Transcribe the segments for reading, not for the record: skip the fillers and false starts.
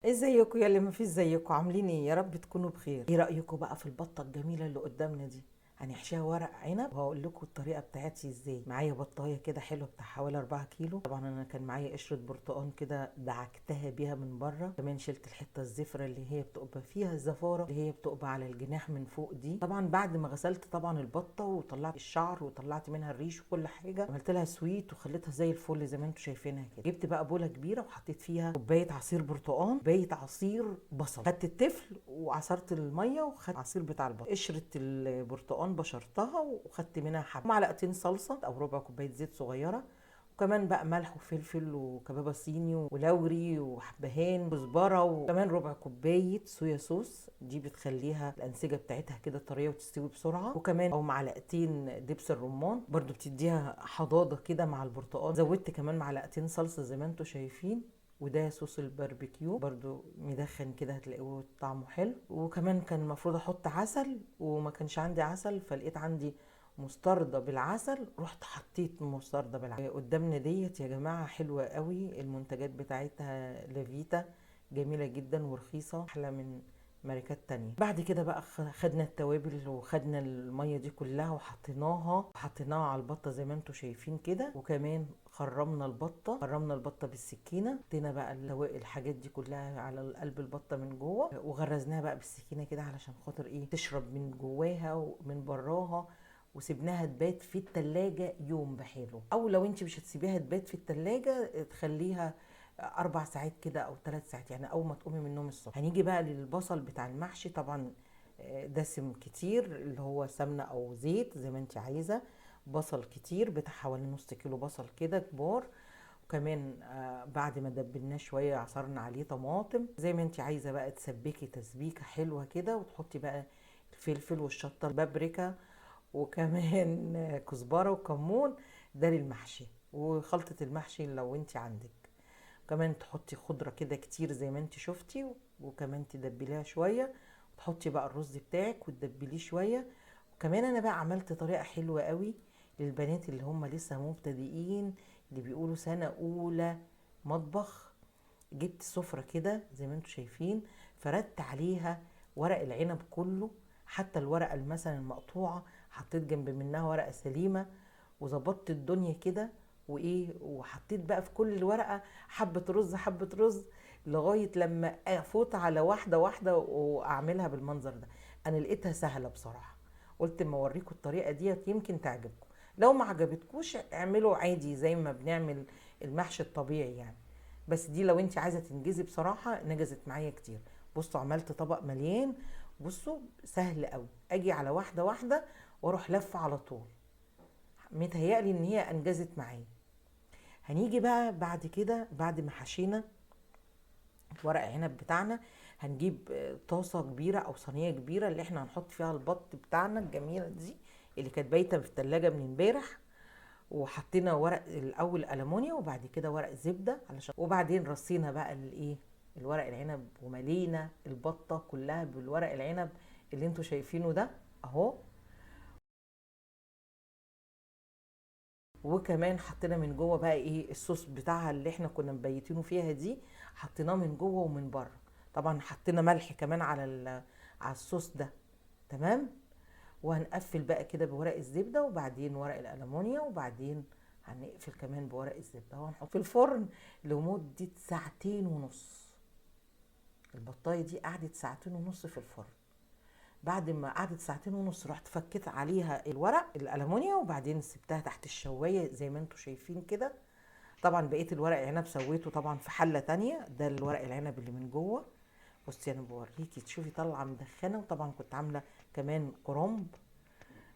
ازيكم يا اللي ما فيش زيكم؟ عاملين ايه؟ يا رب تكونوا بخير. ايه رايكم بقى في البطة الجميلة اللي قدامنا دي؟ هنحشيها ورق عنب وهقول لكم الطريقة بتاعتي ازاي. معايا بطايه كده حلوة بتاع حوالي 4 كيلو. طبعا انا كان معايا قشرة برتقان كده دعكتها بيها من بره، كمان شلت الحتة الزفره اللي هي بتبقى فيها الزفاره اللي هي بتبقى على الجناح من فوق دي. طبعا بعد ما غسلت طبعا البطة وطلعت الشعر وطلعت منها الريش وكل حاجة، عملت لها sweet وخليتها زي الفل زي ما انتم شايفينها كده. جبت بقى بوله كبيرة وحطيت فيها كوباية عصير برتقان، كوباية عصير بصل، خدت التفل وعصرت المية وخدت عصير بتاع البصل، قشرة البرتقال بشرتها وخدت منها حبه، معلقتين صلصه او ربع كوباية زيت صغيرة، وكمان بقى ملح وفلفل وكبابه صيني ولوري وحبهان كزبره، وكمان ربع كوباية صويا صوص، دي بتخليها الانسجة بتاعتها كده طرية وتستوي بسرعة، وكمان او معلقتين دبس الرمان برده بتديها حضاضه كده مع البرتقال. زودت كمان معلقتين صلصه زي ما انتم شايفين، وده صوص الباربيكيو برضو مدخن كده هتلاقوه طعمه حلو. وكمان كان المفروض احط عسل وما كانش عندي عسل، فلقيت عندي مستردة بالعسل، رحت حطيت مستردة بالعسل. قدامنا ديت يا جماعة حلوة قوي، المنتجات بتاعتها لافيتا جميلة جدا ورخيصة، احلى من ماركات تانية. بعد كده بقى خدنا التوابل وخدنا المية دي كلها وحطيناها على البطة زي ما انتم شايفين كده، وكمان خرمنا البطة، خرمنا البطة بالسكينة، حطينا بقى الحاجات دي كلها على قلب البطة من جوه، وغرزناها بقى بالسكينة كده علشان خاطر ايه تشرب من جواها ومن براها، وسيبناها تبات في التلاجة يوم بحاله، او لو انت مش هتسيبيها تبات في التلاجة تخليها 4 ساعات كده او 3 ساعات، يعني اول ما تقومي من النوم الصبح. هنيجي بقى للبصل بتاع المحشي، طبعا دسم كتير اللي هو سمنه او زيت زي ما انت عايزه، بصل كتير بتاع حوالي نص كيلو بصل كده كبار، وكمان بعد ما دبلناه شوية عصرنا عليه طماطم زي ما انت عايزه بقى، تسبكي تسبيكه حلوة كده، وتحطي بقى الفلفل والشطه البابريكا وكمان كزبره وكمون، ده للمحشي. وخلطه المحشي لو انت عندك كمان تحطي خضرة كده كتير زي ما انت شفتي، وكمان تدبليها شوية، وتحطي بقى الرز بتاعك وتدبليه شوية. وكمان انا بقى عملت طريقه حلوة قوي للبنات اللي هم لسه مبتدئين، اللي بيقولوا سنة اولى مطبخ. جبت سفره كده زي ما انتم شايفين، فردت عليها ورق العنب كله، حتى الورقة مثلا المقطوعة حطيت جنب منها ورقة سليمة، وظبطت الدنيا كده وايه، وحطيت بقى في كل الورقة حبه رز حبه رز، لغاية لما افوت على واحدة واحدة واعملها بالمنظر ده. انا لقيتها سهلة بصراحة، قلت اما اوريكم الطريقة ديت يمكن تعجبكم، لو ما عجبتكوش اعملوا عادي زي ما بنعمل المحشي الطبيعي يعني، بس دي لو انت عايزه تنجزي بصراحة نجزت معايا كتير. بصوا عملت طبق مليان، بصوا سهل قوي، اجي على واحدة واحدة واروح لفه على طول، متهيألي ان هي انجزت معايا. هنيجي بقى بعد كده بعد ما حشينا ورق عنب بتاعنا، هنجيب طاسه كبيرة او صينية كبيرة اللي احنا هنحط فيها البط بتاعنا الجميلة دي اللي كانت بايته في التلاجة من امبارح، وحطينا ورق الاول المونيا وبعد كده ورق زبدة علشان، وبعدين رصينا بقى الايه الورق العنب، وملينا البطة كلها بالورق العنب اللي انتوا شايفينه ده اهو. وكمان حطينا من جوه بقى ايه الصوص بتاعها اللي احنا كنا مبيتينه فيها دي، حطيناه من جوه ومن بره، طبعا حطينا ملح كمان على الصوص ده، تمام. وهنقفل بقى كده بورق الزبدة وبعدين ورق الالومنيا، وبعدين هنقفل كمان بورق الزبدة، وهنحط في الفرن لمدة 2.5 ساعة. البطايه دي قعدت 2.5 ساعة في الفرن. بعد ما قعدت 2.5 ساعة رحت فكيت عليها الورق الالومنيا، وبعدين سبتها تحت الشوايه زي ما انتم شايفين كده. طبعا بقية الورق العنب سويته طبعا في حله تانية، ده الورق العنب اللي من جوه. بصي انا بوريكي تشوفي طالعه مدخنه، وطبعا كنت عامله كمان كرنب.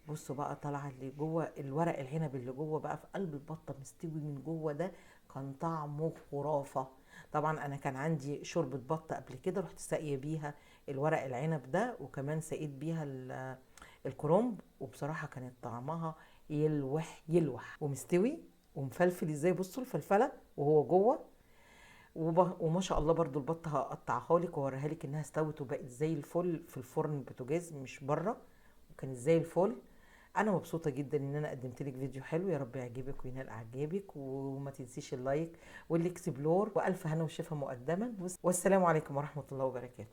بصوا بقى طالعه اللي جوه الورق العنب اللي جوه بقى في قلب البطة مستوي من جوه، ده كان طعمه خرافه. طبعا انا كان عندي شوربة بطه قبل كده، رحت ساقيه بيها الورق العنب ده، وكمان سقيت بيها الكرنب، وبصراحة كانت طعمها يلوح يلوح، ومستوي ومفلفل ازاي. بصوا الفلفله وهو جوه، وما شاء الله. برضو البطة هقطعها لك واوريها لك انها استوت وبقت زي الفل في الفرن بوتاجاز مش بره، وكانت زي الفل. انا مبسوطة جدا ان انا قدمت لك فيديو حلو، يا رب يعجبك وينال اعجابك، وما تنسيش ال like وال explore، والف هنا وشفا مقدما، والسلام عليكم ورحمة الله وبركاته.